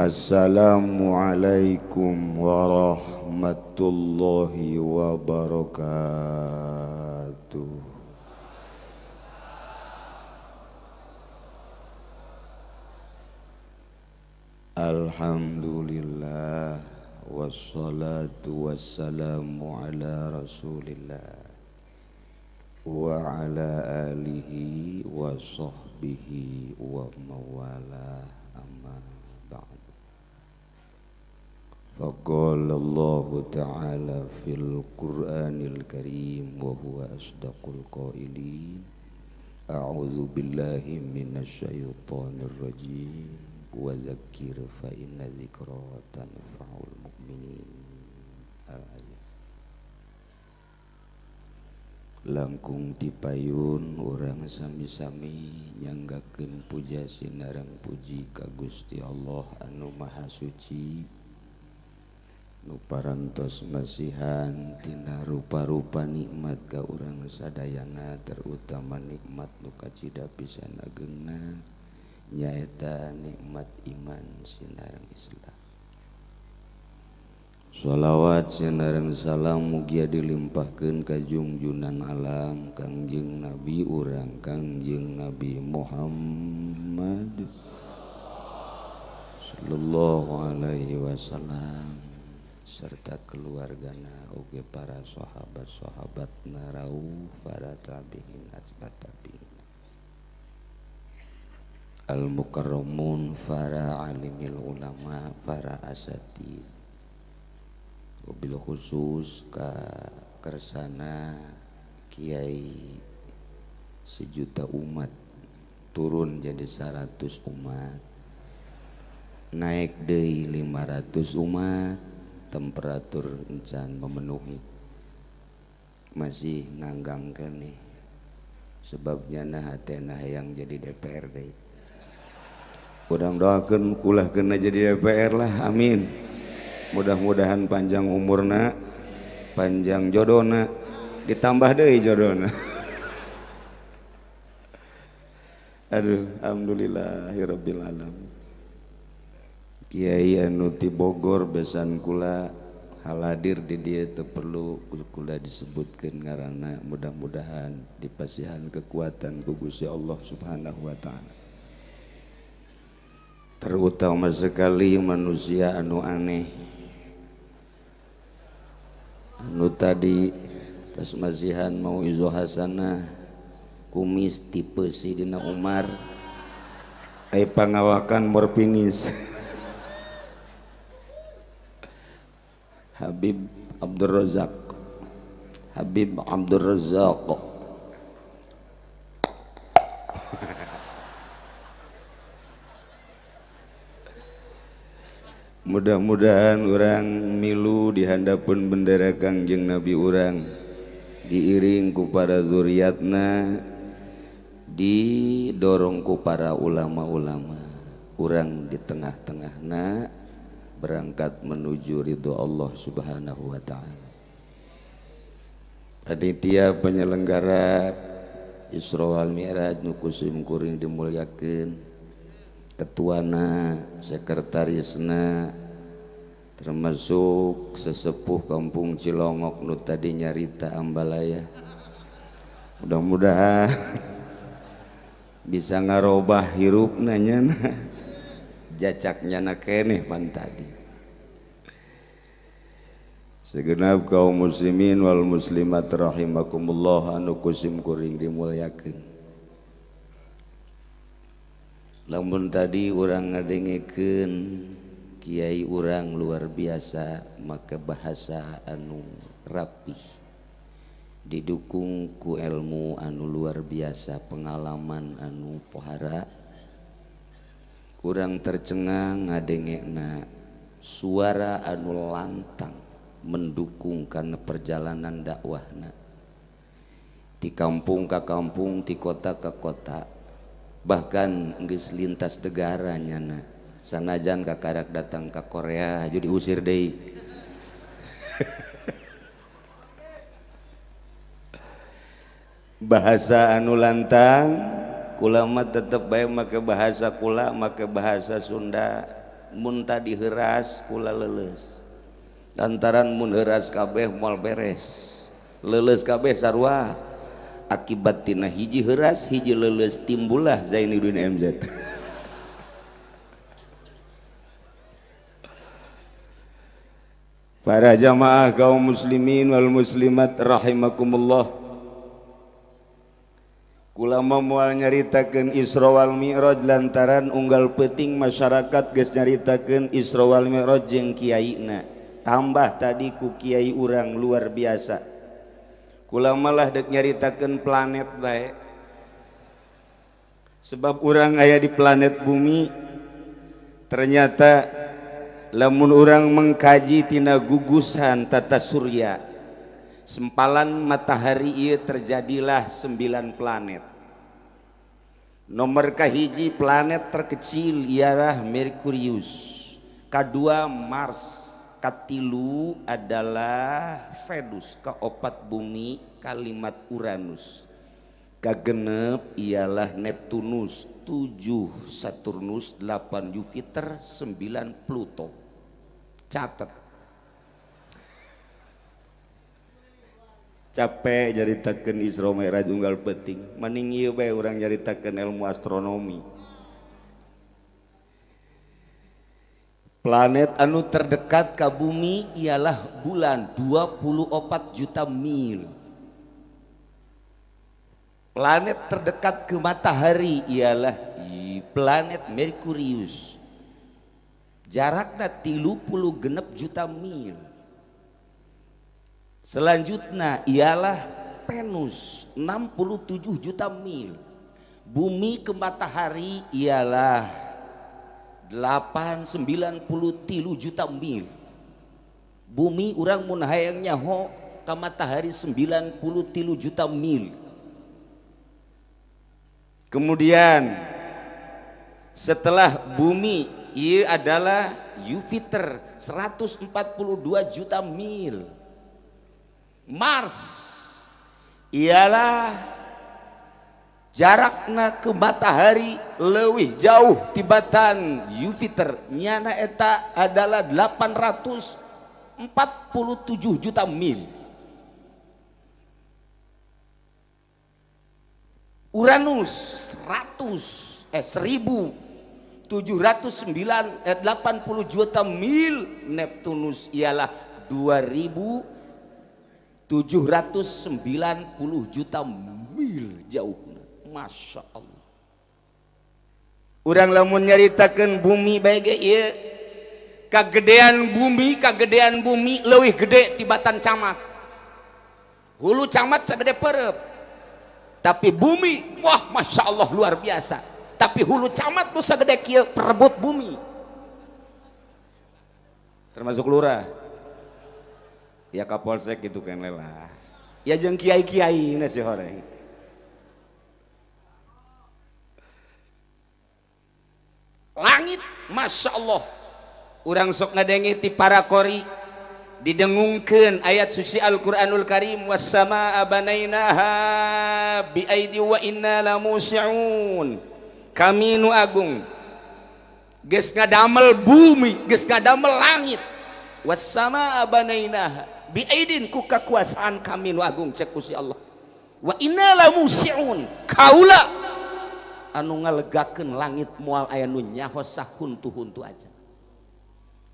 Assalamualaikum warahmatullahi wabarakatuh. Alhamdulillah wassalatu wassalamu ala rasulillah wa ala alihi wa sahbihi wa mawalah, amma ba'd. Faqala Allahu ta'ala fil Qur'anil Karim wa huwa asdaqul qailin. A'udzu billahi minasy syaithanir rajim. Wa dzakkir fa inna dzikra tanfa'ul mu'minin. Al-ayat. Langkung tipayun urang sami-sami nyanggakeun puja sinareng puji ka Gusti Allah anu Maha Suci, nu parantos masihan tina rupa-rupa nikmat ka urang sadayana, terutama nikmat nu kacida pisan agengna nyaeta nikmat iman sinareng Islam. Shalawat sinareng salam mugia dilimpahkeun ka jungjunan alam Kangjeng Nabi urang Kangjeng Nabi Muhammad sallallahu alaihi wasallam serta keluargana oge para sahabat-sahabatna rauh para tabi'in atba tabi'in al mukarramun para alimil ulama para asatid, wabil khusus ka kersana kiai sejuta umat turun jadi 100 umat, naik deui 500 umat, temperatur encan memenuhi, masih nganggang keneh sebabnya nah hatena hayang jadi DPRD. Urang doakeun ulah kena jadi DPR lah, amin. Mudah-mudahan panjang umurna, panjang jodona, ditambah deui jodona. Aduh, alhamdulillahirabbil alamin. Kiai anu ti Bogor besan kula haladir di dieu teu perlu kula disebutkeun ngaranna, mudah-mudahan dipasihan kekuatan ku Gusti Allah Subhanahu wa taala. Terutama sekali manusia anu aneh anu tadi tas masihan mau izo hasanah kumis tipe Sidina Umar ai pangawakan morpinis. Habib Abdul Razak, Habib Abdul Razak. Mudah-mudahan orang milu di handapeun bendera Kangjeng Nabi urang, diiring ku para zuriatna, didorong ku para ulama-ulama, urang di tengah-tengahna berangkat menuju ridho Allah Subhanahu wa ta'ala. Panitia penyelenggara Isra wal Mi'raj nu kusim kuring dimuliakeun, ketuana, sekretarisna, termasuk sesepuh kampung Cilongok nu tadi nyarita ambalaya. Mudah-mudahan bisa ngarobah hirupna nyana, jacaknya na keneh pan tadi. Segenap kaum muslimin wal muslimat rahimakumullah anu kusim kuring dimuliakeun. Lamun tadi urang ngadengekeun kiai urang luar biasa make bahasa anu rapih, didukung ku ilmu anu luar biasa, pengalaman anu pohara, kurang tercengang ngadengekna suara anu lantang mendukung karena perjalanan dakwahna di kampung ka kampung, di kota ke kota, bahkan geus lintas negara nyana. Sanajan kakarak datang ke Korea jadi diusir deui. Bahasa anu lantang kula mah tetep bae make bahasa kula, make bahasa Sunda. Mun tadi heuras kula leuleus. Lantaran mun heuras kabeh moal beres. Leuleus kabeh sarua. Akibat tina hiji heuras hiji leuleus timbullah Zainuddin MZ. Para jamaah kaum muslimin wal muslimat rahimakumullah. Kula moal nyaritakeun Isra wal Mi'raj lantaran unggal peuting masyarakat geus nyaritakeun Isra wal Mi'raj jeung kiaina. Tambah tadi ku kiai urang luar biasa. Kula malah dek nyaritakeun planet bae. Sebab urang aya di planet bumi, ternyata lamun urang mengkaji tina gugusan tata surya, sempalan matahari ieu terjadilah 9 planet. Nomor kahiji planet terkecil ialah Merkurius, kadua Mars, katilu adalah Venus, keopat bumi, kalimat Uranus, kagenep ialah Neptunus, 7 Saturnus, 8 Jupiter, 9 Pluto. Catat. Capek nyaritakeun Isra Mi'raj unggal peuting, mending ieu bae urang nyaritakeun ilmu astronomi. Planet anu terdekat ka bumi ialah bulan, 24 juta mil. Planet terdekat ke matahari ialah planet Merkurius. Jarakna 36 juta mil. Selanjutnya ialah Venus, 67 juta mil. Bumi ke matahari ialah 893 juta mil. Bumi urang mun hayang nyaho ka matahari 93 juta mil. Kemudian setelah bumi ia adalah Jupiter, 142 juta mil. Mars ialah jarakna ke matahari leuwih jauh tibatan Jupiter, nyana eta adalah 847 juta mil. Uranus 1780 juta mil. Neptunus ialah 2790 juta mil jauhna. Masya Allah. Urang lamun nyaritakeun bumi bae ge ieu kagedean bumi leuwih gede tibatan camat. Hulu camat sagede perep. Tapi bumi wah Masya Allah luar biasa. Tapi hulu camat nu sagede kieu perebut bumi. Termasuk lurah. Ya kapolsek gitu kan lelah. Ya jeung kiai-kiai na si horeng. Langit Masya Allah. Urang sok ngadenge ti para qori didengungkeun ayat suci Al-Qur'anul Karim, was-samaa banainaha biaidi wa inna lamusi'un. Kami nu agung geus ngadamel bumi, geus ngadamel langit. Was-samaa banainaha biaidin, ku kakuasaan kami nu agung cek Gusti Allah. Wa inna lamusi'un, kaula anu ngalegakeun langit moal aya nu nyaho sahuntu-huntu aja.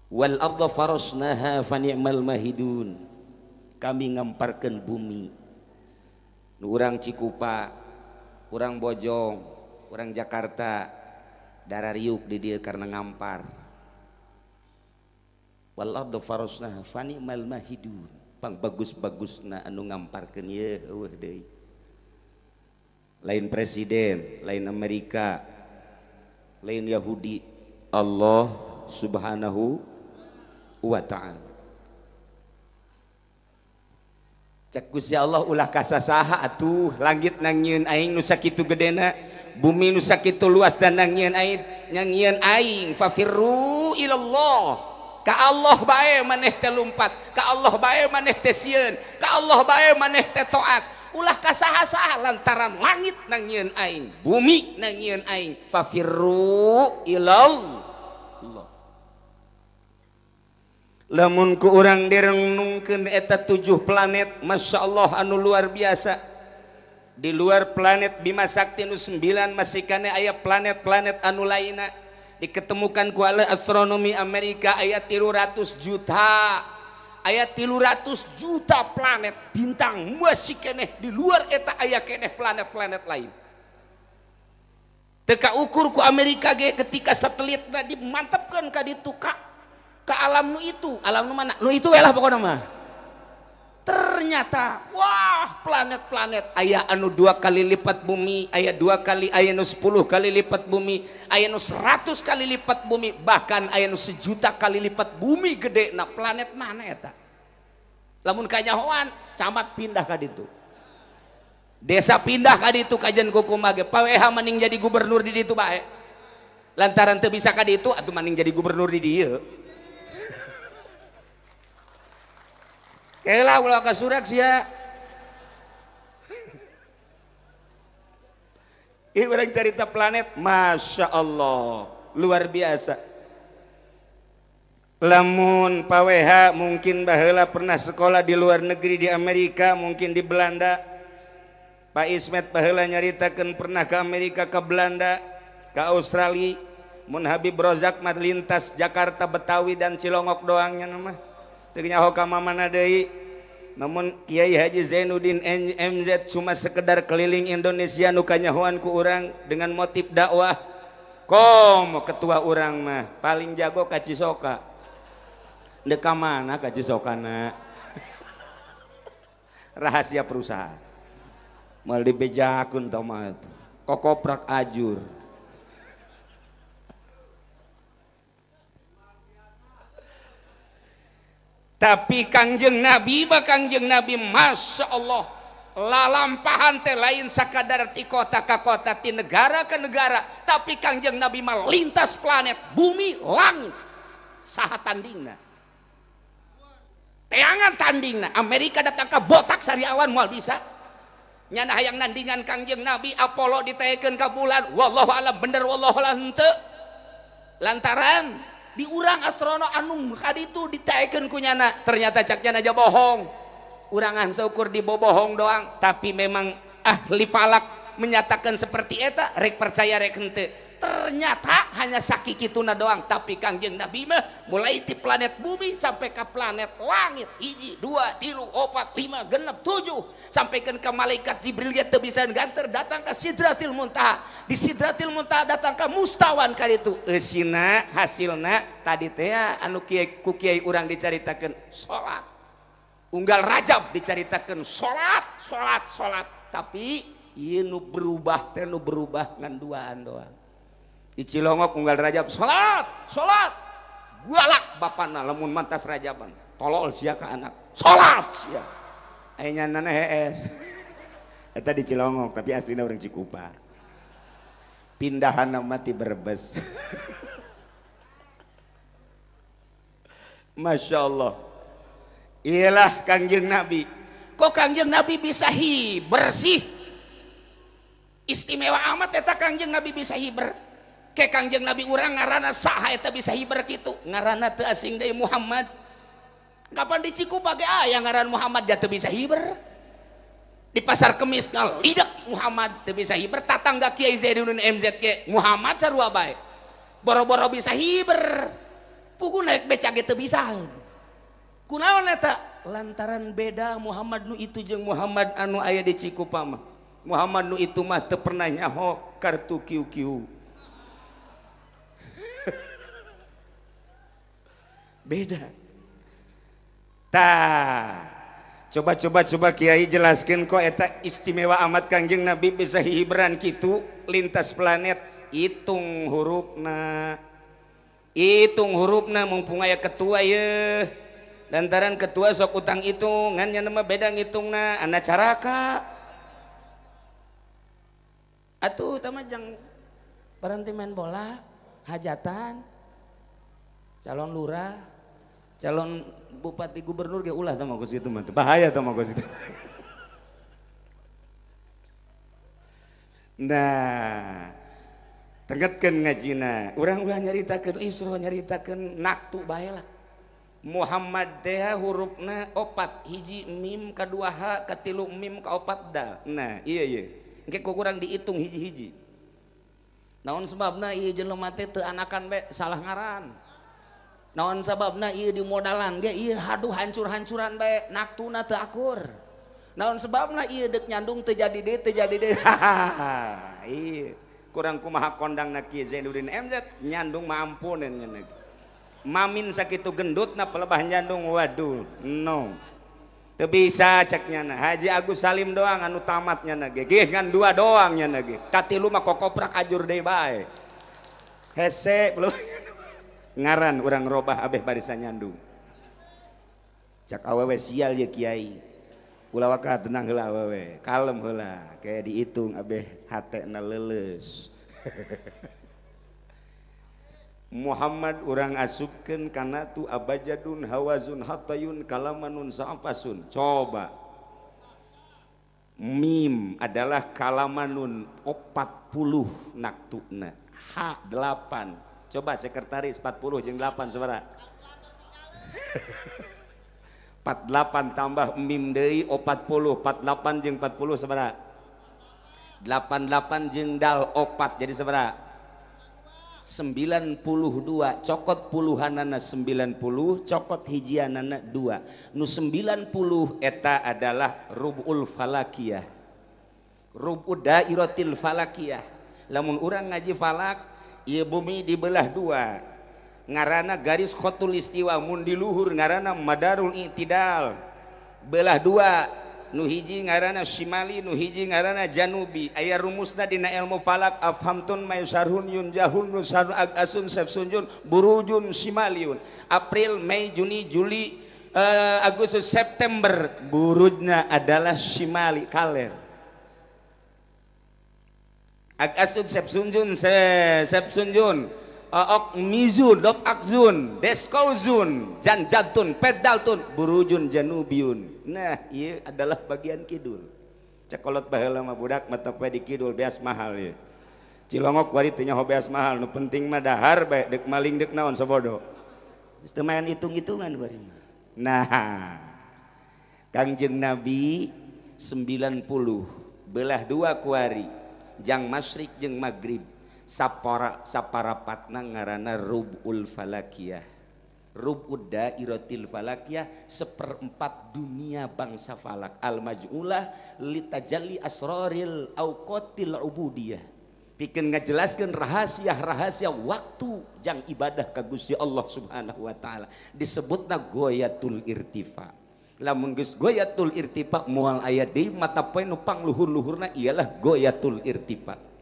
Wal arda farasnaha fa ni'mal mahidun. Kami ngamparkeun bumi. Nu urang Cikupa, urang Bojong, urang Jakarta darariuk di dieu karena ngampar. Wal arda farasnaha fa ni'mal mahidun. Pang bagus-bagusna anu ngamparkeun ieu eueuh deui. Lain presiden, lain Amerika, lain Yahudi, Allah Subhanahu wa ta'ala. Cek Gusti Allah ulah kasasaha atuh, langit nangieun aing nu sakitu gedena, bumi nu sakitu luas dan nangieun aing, nyangieun aing fafirru ilallah. Ka Allah bae maneh teh lumpat, ka Allah bae maneh teh sieun, ka Allah bae maneh teh taat. Ulah kasaha-saha lantaran langit nangieun aing, bumi nangieun aing, fafirru ilallah. Lamun ku urang direnungkeun eta 7 planet, Masya Allah anu luar biasa. Di luar planet Bima Sakti nu 9 masih kane aya planet-planet anu lainna. Diketemukan ku oleh astronomi Amerika aya 300 juta. Aya 300 juta planet bintang masih keneh di luar eta aya keneh planet-planet lain. Teu kaukur ku Amerika ge ketika satelitna dimantepkeun ka ditu ka alam nu itu, alam nu mana? Nu itu we lah pokona mah. Ternyata wah planet-planet aya anu 2 kali lipat bumi, aya 2 kali, aya nu 10 kali lipat bumi, aya nu 100 kali lipat bumi, bahkan aya nu 1 juta kali lipat bumi gede. Nah planet mana eta? Lamun kanyahoan camat pindah ka ditu. Desa pindah ka ditu kajian kukumaha ge. Paweha mending jadi gubernur di ditu bae. Lantaran teu bisa ka ditu atuh mending jadi gubernur di dieu. Kela ulah ka surak sia. Ieu urang carita planet, Masya Allah, luar biasa. Lamun paweha mungkin baheula pernah sekolah di luar negeri, di Amerika, mungkin di Belanda. Pak Ismet baheula nyaritakeun pernah ke Amerika, ke Belanda, ke Australia. Mun Habib Rozak mah lintas Jakarta, Betawi dan Cilongok doangnya mah. Teu nyaho ka mana deui. Namun Kiai Haji Zainuddin MZ cuma sekedar keliling Indonesia nu kanyahoan ku urang dengan motif dakwah. Komo ketua urang mah paling jago ka Cisoka. Ndek ka mana ka Cisokana? Rahasia perusahaan. Mal dibejakeun tah mah tuh. Kokoprak ajur. Tapi Kangjeng Nabi mah Kangjeng Nabi Masya Allah lalampahan teh lain sakadar ti kota ka kota, ti negara ke negara, tapi Kangjeng Nabi mah lintas planet, bumi, langit. Saha tandingna? Teangan tandingna. Amerika datang ka botak sariawan moal bisa. Nyana hayang nandingan Kangjeng Nabi, Apollo ditaekeun ka bulan, wallahu alam bener wallahu alam henteu. Lantaran diurang astrono anu kaditu ditaekeun ku nyana, ternyata cak nyana aja bohong. Urangan seukur dibobohong doang, tapi memang ahli falak menyatakan seperti eta, rek percaya rek henteu. Ternyata hanya sakikituna doang, tapi Kangjeng Nabi mah mulai ti planet bumi sampai ke planet langit, 1, 2, 3, 4, 5, 6, 7, sampaikan ke malaikat Jibril ge teu bisa ganter, datang ke Sidratil Muntaha, di Sidratil Muntaha datang ke mustawan ka ditu. Eusina hasilna tadi teh anu kiai ku kiai urang dicaritakeun salat. Unggal Rajab dicaritakeun salat, salat, salat, tapi ieu nu berubah teh nu berubah ngan duaan doang. Di Cilongok unggal Rajab salat, salat. Galak bapana lamun mantas Rajaban. Tolol sia ka anak. Salat sia. Aya nyanana hees. Eta di Cilongok tapi aslina urang Cikupa. Pindahan mah ti Brebes. Masya Allah. Iyalah Kangjeng Nabi. Kok Kangjeng Nabi bisa hiber sih? Istimewa amat eta Kangjeng Nabi bisa hiber. Ke Kangjeng Nabi urang ngaranna saha eta bisa hiber kitu? Ngaranna teu asing deui Muhammad. Kapan di Cikupa ge aya ngaran Muhammad ja teu bisa hiber. Di Pasar Kemis ngalidak Muhammad teu bisa hiber, tatangga Kiai Zainuddin MZ ge Muhammad sarua bae. Boro-boro bisa hiber. Pugu naik beca ge teu bisa. Kunaon eta? Lantaran beda Muhammad nu itu jeung Muhammad anu aya di Cikupa mah. Muhammad nu itu mah teu pernah nyaho kartu QQ. Beda. Tah. Coba Kiai jelaskeun kok eta istimewa amat Kangjeng Nabi bisa hiberan kitu lintas planet. Hitung hurufna. Hitung hurufna mumpung aya ketua ye. Lantaran ketua sok utang hitungan nya mah beda ngitungna, ana caraka. Atuh tah mah jang berhenti main bola, hajatan, calon lurah, calon bupati gubernur ge ulah tah mah geus kitu mah, bahaya tah mah geus kitu. Nah, tenggetkeun ngajina, urang ulah nyaritakeun Isra, nyaritakeun naktu bae lah. Muhammad teh hurufna 4 hiji mim kadua h katilu mim kaopat dal. Nah iya iya engke ku kurang dihitung hiji-hiji. Naon sebabna ieu jelema teh teu anakan bae salah ngaran. Naon sababna ieu dimodalan ge ieu haduh hancur-hancuran bae naktuna teu akur. Naon sebabna ieu deuk nyandung teu jadi deui teu jadi deui. Ieu kurang kumaha kondangna Ki Zainuddin MZ nyandung mah ampuneun nya. Mamin sakitu gendutna pelebah nyandung waduh no. Teu bisa cek nyana Haji Agus Salim doang anu tamat nyana ge. Gih ngan dua doang nyana ge. Katilu mah kokoprak ajur deui bae. Hese belum ngaran urang robah abeh barisan nyandung. Cak awewe sial ye kiai. Ulah waka tenang heula awewe, kalem heula, kayak dihitung abeh hatena leuleus. Muhammad urang asupkeun kana tu abajadun hawazun hatayun kalamanun sa'fasun. Coba mim adalah kalamanun 40 naktuna, H 8. Coba sekretaris 40 jeung 8 sabaraha? 48 tambah mim deui 40, 48 jeung 40 sabaraha? 88 jeung dal 4 jadi sabaraha? 92. Cokot puluhanana 90, cokot hijianana 2. Nu 90 eta adalah rubul falakiyah, rubud dairatil falakiyah. Lamun urang ngaji falak, ieu bumi dibelah dua, ngarana garis khotul istiwa, mun di luhur ngarana madarul i'tidal. Belah dua, nu hiji ngarana shimali, nu hiji ngarana janubi. Aya rumusna dina ilmu falak, afhamtun maisarhun yunjahun nusarun agasun sefsunjun burujun shimaliun. April, Mei, Juni, Juli, Agustus, September burujna adalah shimali kaler. Agasun sefsunjun sefsunjun ok mizun dop akzun deskauzun janjatun pedaltun burujun janubiun. Nah iya adalah bagian kidul. Cekolot baheula mah budak mata poe di kidul beas mahal ieu. Cilongok kuari teu nyaho beas mahal, nu penting mah dahar bae deuk maling deuk naon sabodo. Geus teu main hitung-hitungan bari mah. Nah, Kangjeng Nabi 90 belah dua kuari jang masyrik jeung magrib. Sapara saparapatna ngaranna rubul falakiyah, rubud dairatil falakiyah, seperempat dunia bangsa falak al maj'ulah litajalli asraril auqatil ubudiyah. Pikeun ngajelaskeun rahasia-rahasia waktu jang ibadah ka Gusti Allah Subhanahu wa taala, disebutna goyatul irtifa. Lamun geus goyatul irtifa moal aya deui mata poe nu pangluhur-luhurna ialah goyatul irtifa.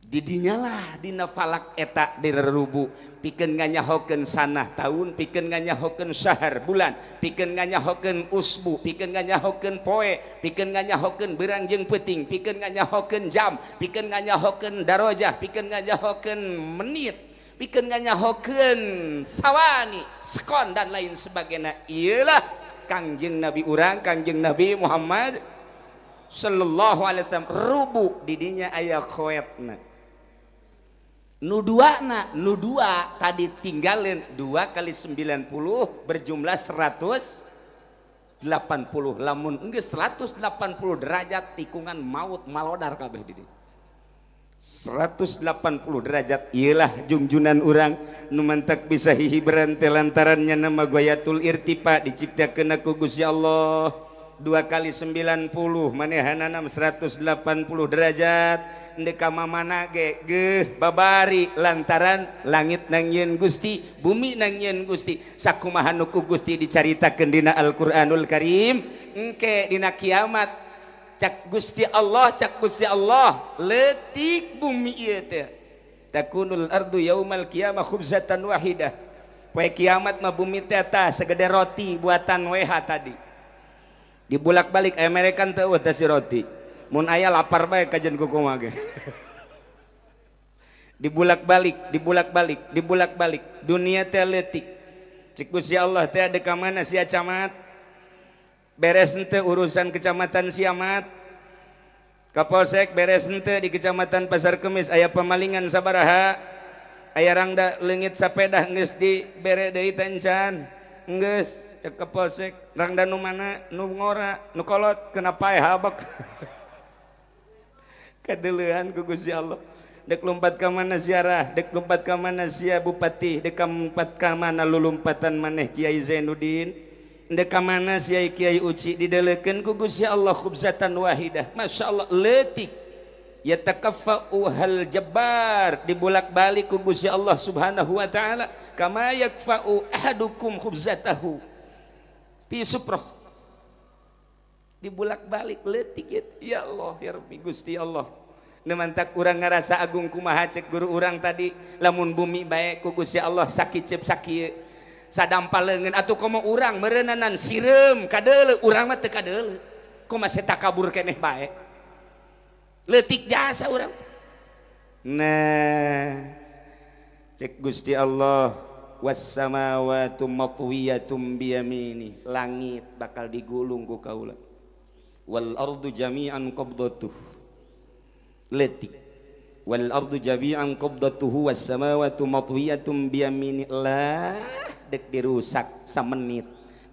Didinyalah dina falak eta direrubu pikeun nganyahokeun sanah tahun, pikeun nganyahokeun syahar bulan, pikeun nganyahokeun usbu, pikeun nganyahokeun poe, pikeun nganyahokeun beurang jeung peuting, pikeun nganyahokeun jam, pikeun nganyahokeun darajah, pikeun nganyahokeun menit, pikeun nganyahokeun sawani, sekon dan lain sebagainya. Iyalah Kangjeng Nabi urang, Kangjeng Nabi Muhammad sallallahu alaihi wasallam rubu didinya aya khoetna. Nu dua na, nu dua tadi tinggalin 2 kali 90 berjumlah 180. Lamun geus 180 derajat tikungan maut malodar kabeh di dieu. 180 derajat iyalah jungjunan urang nu mantak bisa hihiberan teh lantarannya nama goyatul irtifa diciptakeun ku Gusti Allah. 2 kali 90 manehanana 180 derajat. Ndek ka mamana ge geuh babari lantaran langit nangieun Gusti, bumi nangieun Gusti. Sakumaha nu ku Gusti dicaritakeun dina Al-Qur'anul Karim, engke dina kiamat cak Gusti Allah, cak Gusti Allah leutik bumi ieu teh. Takunul ardu yaumal qiyamah khubzatan wahidah. Poe kiamat mah bumi teh tah segede roti buatan WH tadi. Dibulak-balik aya merekan teu eueuh teh si roti. Mun aya lapar bae kajen kukumaha ge. Dibulak-balik, dibulak-balik, dibulak-balik. Dunia teh leutik. Cik Gusti Allah teh ada ka mana sia camat? Beres henteu urusan kecamatan Siamat? Kapolsek beres henteu di kecamatan Pasar Kemis aya pemalingan sabaraha? Aya rangda leungit sapeda geus dibere deui teh encan. Geus cek ke polsek, rangda nu mana nu ngora, nu kolot kena paeh habek. Kadeleuhan ku Gusti Allah. Dek lompat ka mana ziarah, dek lompat ka mana sia bupati, dek lompat ka mana lulumpatan maneh Kiai Zainuddin, dek ka mana sia Kiai Uci dideleukeun ku Gusti Allah khubzatan wahidah. Masya Allah leutik. Yatakaffa'u hal jabbar dibulak-balik ku Gusti Allah Subhanahu wa taala kama yakfa'u ahadukum khubzatahu fi suprah. Dibulak-balik leutik ya Allah ya Rabbi Gusti Allah. Nemantak urang ngarasa agung kumaha cek guru urang tadi lamun bumi bae ku Gusti Allah sakicep sakieu sadampal leungeun atuh komo urang meureuneunan sireum kadeuleu urang mah teu kadeuleu kumaha takabur keneh bae leutik jasa urang. Nah cek Gusti Allah was samawati matwiyatum biyamini, langit bakal digulung ku kaula, wal ardu jami'an qabdatuh letik, wal ardu jami'an qabdatuhu was samawati matwiyatum biyamini. Lah dek dirusak samenit.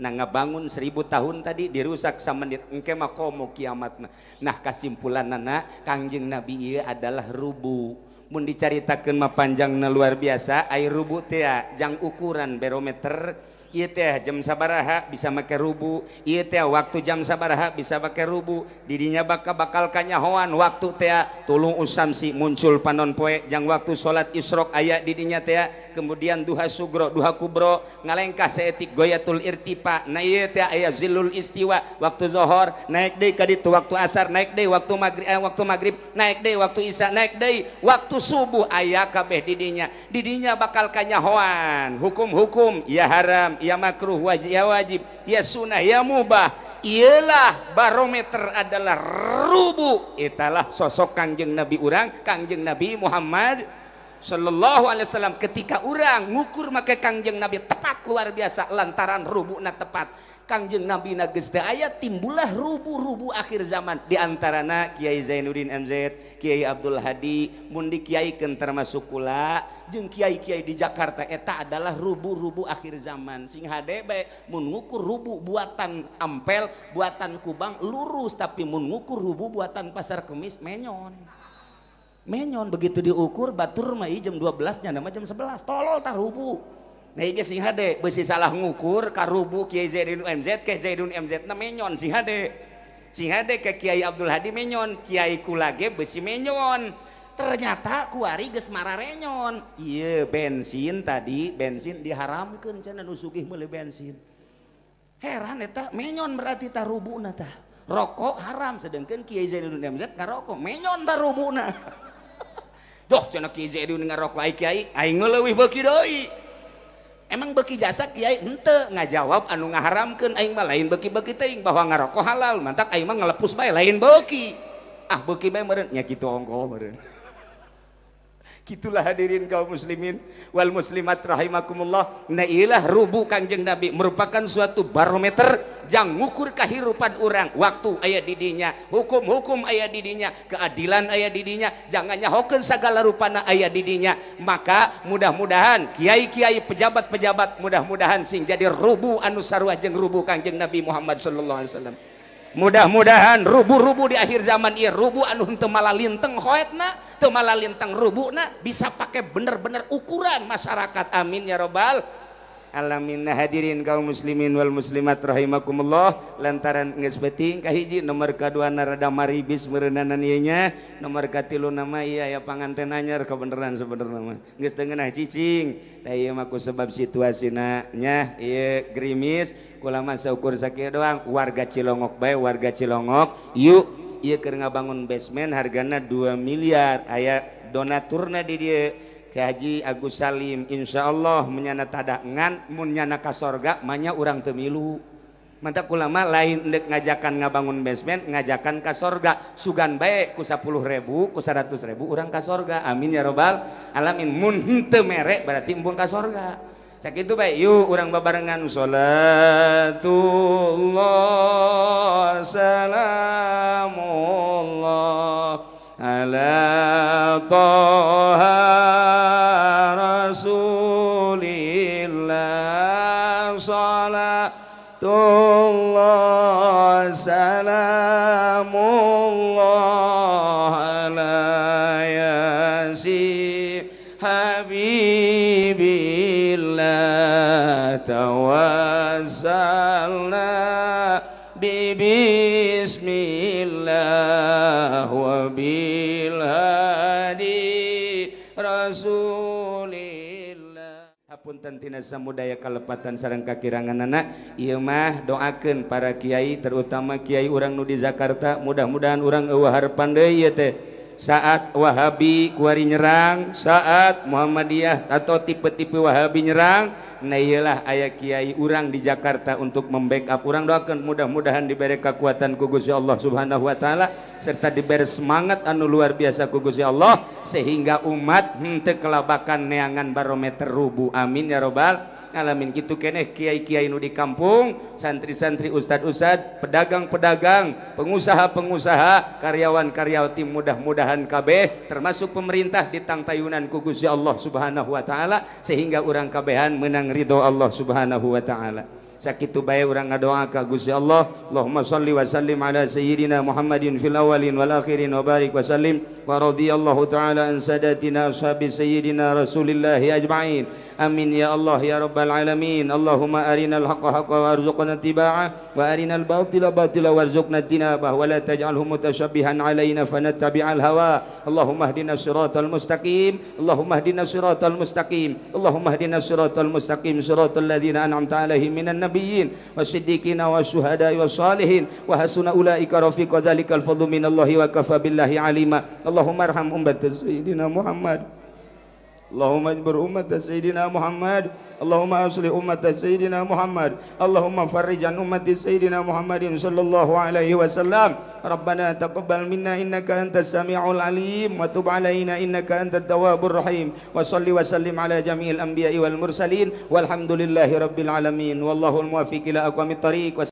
Nah ngabangun 1000 tahun tadi dirusak samenit engke mah komo kiamatna. Nah kasimpulanana Kangjeng Nabi ieu adalah rubu. Mun dicaritakeun mah panjangna luar biasa, ai rubu teh jang ukuran barometer ieu teh jam sabaraha bisa make rubu, ieu teh waktu jam sabaraha bisa make rubu, didinya bakal kanyahoan waktu teh tulung usamsi muncul panon poe jang waktu salat isyrok aya didinya teh, kemudian duha sugro duha kubro ngalengkah saeutik goyatul irtifa, nah ieu teh aya zillul istiwa waktu zohor naik deui ka ditu, waktu asar naik deui, waktu maghrib naik deui, waktu isya naik deui, waktu subuh aya kabeh didinya. Didinya bakal kanyahoan hukum-hukum ya haram ya makruh, wajib, ya wajib, ya sunnah, ya mubah. Ialah barometer adalah rubu. Italah sosok Kangjeng Nabi urang, Kangjeng Nabi Muhammad sallallahu alaihi wasallam. Ketika urang ngukur make Kangjeng Nabi tepat luar biasa lantaran rubuna tepat. Kangjeng Nabi na geus teu aya timbullah rubu-rubu akhir zaman. Di antarana Kiai Zainuddin MZ, Kiai Abdul Hadi, mun dikiaikeun termasuk kula jeung kiai-kiai di Jakarta eta adalah rubu-rubu akhir zaman. Sing hade bae mun ngukur rubu buatan Ampel, buatan Kubang lurus, tapi mun ngukur rubu buatan Pasar Kemis menyon. Menyon begitu diukur batur mah jam 12 nya nama jam 11. Tolol tah rubu. Nah ieu sing hade beusi salah ngukur ka rubu Kiai Zainuddin MZ, Kiai Zainuddin MZ na menyon sing hade. Sing hade ke Kiai Abdul Hadi menyon, Kiai kula ge beusi menyon. Ternyata kuari geus mararenyon. Ieu bensin tadi, bensin diharamkeun cenah nu sugih meuli bensin. Heran eta menyon berarti tah rubuna tah. Rokok haram sedangkan Kiai Zainuddin MZ ngarokok, menyon tah rubuna. Doh cenah Kiai Zainuddin ngarokok ai kiai aing leuwih beuki deui. Emang beuki jasa kiai henteu ngajawab anu ngaharamkeun aing mah lain beuki-beuki teuing bahwa ngarokok halal mantak aing mah ngalepus bae lain beuki. Ah beuki bae meureun nya kitu ongkoh meureun. Gitulah hadirin kaum muslimin wal muslimat rahimakumullah. Nah ilah rubu Kangjeng Nabi merupakan suatu barometer jang ngukur kehidupan orang. Waktu aya didinya, hukum-hukum aya didinya, keadilan aya didinya, jangan nyahokeun sagala rupana aya didinya. Maka mudah-mudahan kiai-kiai pejabat-pejabat mudah-mudahan sing jadi rubu anu sarua jeung rubu Kangjeng Nabi Muhammad sallallahu alaihi wasallam. Mudah-mudahan rubu-rubu di akhir zaman ieu rubu anu henteu malalinteng hoetna, teu malalinteng rubuna, bisa pakai bener-bener ukuran masyarakat. Amin ya robbal alamin. Hadirin kaum muslimin wal muslimat rahimakumullah, lantaran geus beuting kahiji, nomor kadua rada maribis meureunana ieu nya, nomor katilu nama ieu aya panganten anyar kebeneran sebenarna mah geus teu ngeunah cicing. Tah ieu mah ku sebab situasina nya ieu gerimis kula mah saukur sakieu doang, warga Cilongok bae, warga Cilongok yuk ieu keur ngabangun basement hargana 2 miliar aya donaturna di dieu Ki Haji Agus Salim, insyaallah menyana tada ngan mun nyana ka sorga manya urang teu milu. Mantak kula mah lain endek ngajakan ngabangun basement, ngajakan ka sorga sugan bae ku 10.000 ku 100.000 urang ka sorga. Amin ya robbal alamin. Mun henteu mere berarti embung ka sorga. Sakitu bae yuk urang babarengan salatullah salamullah ala Toha. habibillah tawassalna bi bismillah wa bil hadi rasulillah. Hapunten tina samudaya kalepatan sareng kakiranganana. Ieu mah doakeun para kiai, terutama kiai urang nu di Jakarta, mudah-mudahan urang eueuh harepan deui ieu teh. Saat Wahabi kuari nyerang, saat Muhammadiyah atau tipe-tipe Wahabi nyerang, nah iyalah aya kiai urang di Jakarta untuk membackup urang. Doakan mudah-mudahan diberi kekuatan ku Gusti Allah Subhanahu wa taala serta diberi semangat anu luar biasa ku Gusti Allah sehingga umat henteu kelabakan neangan barometer rubu. Amin ya robbal alamin. Kitu keneh kiai-kiai nu di kampung, santri-santri, ustad-ustad, pedagang-pedagang, pengusaha-pengusaha, karyawan-karyawati, mudah-mudahan kabeh termasuk pemerintah ditangtayunan ku Gusti Allah Subhanahu wa taala sehingga urang kabehan menang ridho Allah Subhanahu wa taala. Sakitu bae urang ngadoa ka Gusti Allah. Allahumma shalli wa sallim ala sayyidina Muhammadin fil awwalin wal akhirin wa barik wa sallim wa radhiyallahu ta'ala an sadatina ashabi sayyidina Rasulillahi ajma'in. Amin ya Allah ya rabbal alamin. Allahumma arinal haqqa haqqa warzuqna ittiba'ah wa arinal batila batila warzuqna ijtinabah wa la taj'alhu mutashabbihan alaina fanattabi'al hawa. Allahumma ihdina siratal mustaqim. Allahumma ihdina siratal mustaqim. Allahumma ihdina siratal mustaqim siratal ladzina an'amta alaihim minan nabiyyin wasiddiqina wasyuhada'i wassalihin wa hasuna ulaika rafiqa. Dzalikal fadlu minallahi wa kafa billahi alima. Allahumma arham ummat sayyidina Muhammad. Allahumma ajbur ummat sayyidina Muhammad. Allahumma aslih ummat sayyidina Muhammad. Allahumma farrij an ummati sayyidina Muhammadin sallallahu alaihi wasallam. Rabbana taqabbal minna innaka antas samiul alim wa tub alaina innaka antat tawwabur rahim. Wa salli wa sallim ala jami'il anbiya'i wal mursalin walhamdulillahi rabbil alamin. Wallahul muwaffiq ila aqwamit thariq.